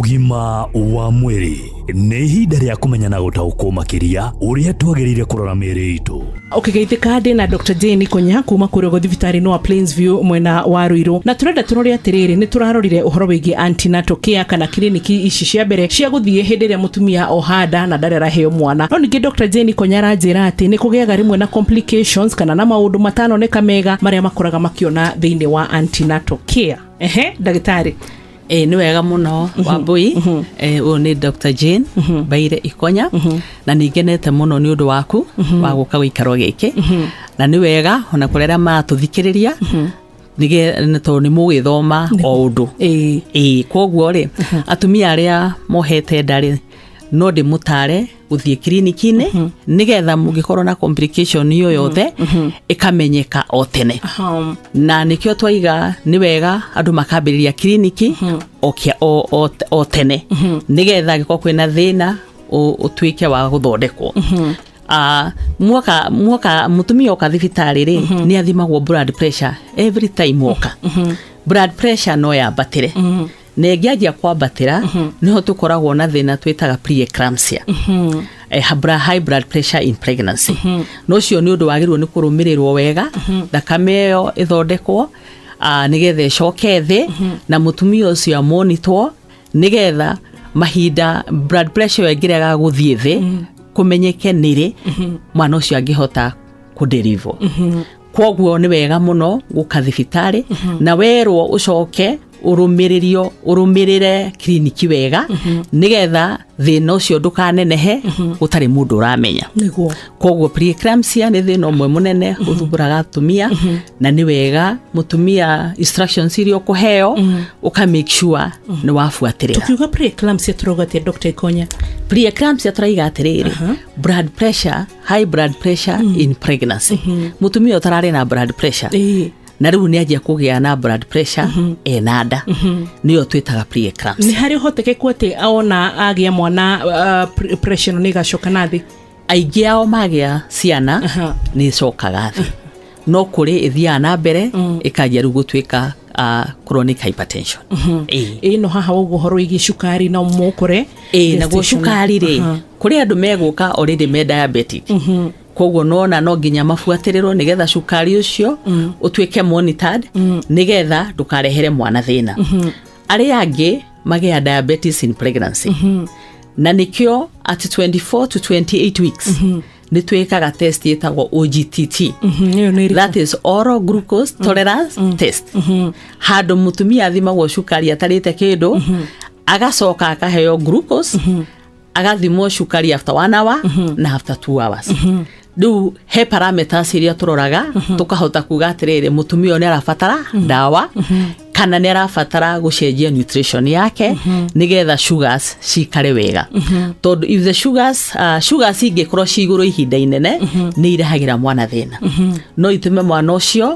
Ũgima wa mwĩrĩ nĩ ihinda rĩa kũmenya na gũtaũkwo makĩria ũrĩa twagĩrĩire kũrora mĩĩrĩ itũ. Ũkĩgeithĩka ndĩ na Dr. Jane Konya kuma kũrĩa ũguo thibitarĩ-inĩ wa Plainsview mwena wa Ruiru, na tũrenda tũrore atĩrĩrĩ, nĩ tũrarorire ũhoro wĩgiĩ antenatal care kana kiriniki ici cia mbere cia gũthiĩ hĩndĩ ĩrĩa mũtumia oha nda na ndarĩ araheo mwana. No ningĩ Dr. Jane Konya aranjĩra atĩ nĩ kũgĩaga rĩmwe na complications kana na maũndũ matanoneka mega marĩa makoraga makĩona thĩinĩ wa antenatal care. Ehe, ndagĩtarĩ. Ĩ nĩ wega mũno Wambui. Ũyũ nĩ Dr. Jane Mbaire Ikonya, na nĩ ngenete mũno nĩ ũndũ waku wa gũka gũikaro gĩkĩ, na nĩ wega ona kũrĩ arĩa maratũthikĩrĩria nĩ tondũ nĩ mũgĩthoma o ũndũ. Ĩĩ, koguo rĩ, atumia arĩa mohete nda rĩ, no ndĩmũtare gũthiĩ kiriniki-inĩ nĩgetha mũngĩkorwo na complication yo yothe ĩkamenyeka o tene. Na nĩkĩo twaiga nĩ wega andũ makambĩrĩria kiriniki o, kĩa- o, o, o tene nĩgetha angĩkorwo kwĩna thĩna ũtuĩke wa gũthondekwo. Mwoka mũtumia oka thibitarĩ rĩ, nĩ athimagwo blood pressure every time oka. Blood pressure no yambatĩre, na ĩngĩanjia kwambatĩra nĩho tũkoragwo na thĩna twĩtaga preeclampsia, high blood pressure in pregnancy. Na ũcio nĩ ũndũ wagĩrĩirwo nĩ kũrũmĩrĩrwo wega, thakame ĩyo ĩthondekwo nĩgetha ĩcoke thĩ, na mũtumia ũcio amonitwo nĩgetha mahinda blood pressure ĩyo ĩngĩrega gũthiĩ thĩ kũmenyeke nĩrĩ mwana ũcio angĩhota kũdeliver. Kwoguo nĩ wega mũno gũka thibitarĩ na werwo ũcoke ũrũmĩrĩrio, ũrũmĩrĩre kiriniki wega nĩgetha thĩna ũcio ndũkanenehe gũtarĩ mũndũ ũramenya. Koguo preeclampsia nĩ thĩna ũmwe mũnene ũthumbũraga atumia, na nĩ wega mũtumia instructions iria ũkũheo ũka make sure nĩ wabuatĩrĩra. Tukiuga preeclampsia turauga atĩa, Dr. Ikonya? Preeclampsia turaiga atĩrĩrĩ, blood pressure, high blood pressure in pregnancy, mũtumia ũtararĩ na blood pressure na rĩu nĩ anjia kũgĩa na blood pressure ena nda, nĩyo twĩtaga preeclampsia. Nĩ harĩ ũhotekeku atĩ ona agĩa mwana pressure ĩno nĩ ĩgacoka na thĩ? Aingĩ ao magĩa ciana nĩ ĩcokaga thĩ, no kũrĩ ĩthiaga na mbere ĩkanjia rĩu gũtuĩka chronic hypertension. Ĩĩ. Ĩno haha ũguo ũhoro wĩgiĩ cukari no mũkore. Ĩĩ, naguo Gestational. cukari rĩ, kũrĩ andũ megũka already me diabetic, koguo nona no nginya mabuatĩrĩrwo nĩgetha cukari ũcio ũtuĩke monitored nĩgetha ndũkarehere mwana thĩna. Arĩa angĩ magĩa diabetes in pregnancy, na nĩkĩo at 24 to 28 weeks nĩ twĩkaga test ĩtagwo OGTT. Ĩyo nĩ ĩrĩkũ? That is oral glucose tolerance test, handũ mũtumia athimagwo cukari atarĩte kĩndũ, agacoka akaheo glucose, agathimwo cukari after 1 hour na after 2 hours. Rĩu he parameters iria tũroraga tũkahota kuga atĩrĩrĩ, mũtumia ũyũ nĩ arabatara ndawa kana nĩ arabatara gũcenjia nutrition yake nĩgetha sugars cikare wega, tondũ if the sugars ingĩkorwo ci igũrũ ihinda inene nĩ irehagĩra mwana thĩna, no itũme mwana ũcio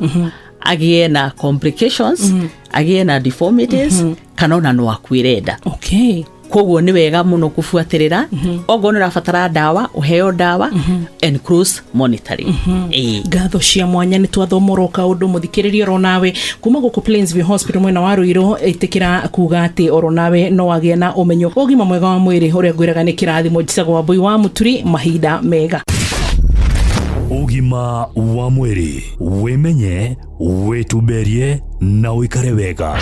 agĩe na complications, agĩe na deformities, kana ona no akuĩre nda. Koguo nĩ wega mũno kũbuatĩrĩra, okorwo nĩ ũrabatara ndawa ũheo ndawa and close monitoring. Ĩĩ. Ngatho cia mwanya, nĩ twathomorwo kaũndũ. Mũthikĩrĩria, oro nawe kuma gũkũ Plainsview Hospital mwena wa Ruiru, ĩtĩkĩra kuga atĩ oro nawe no wagĩe na ũmenyo. Ũgima mwega wa mwĩrĩ, ũrĩa ngwĩraga nĩ kĩrathimo. Njĩtagwo Wambui wa Mũturi, mahinda mega. Ũgima wa mwĩrĩ, wĩmenye, wĩtumberie na ũikare wega.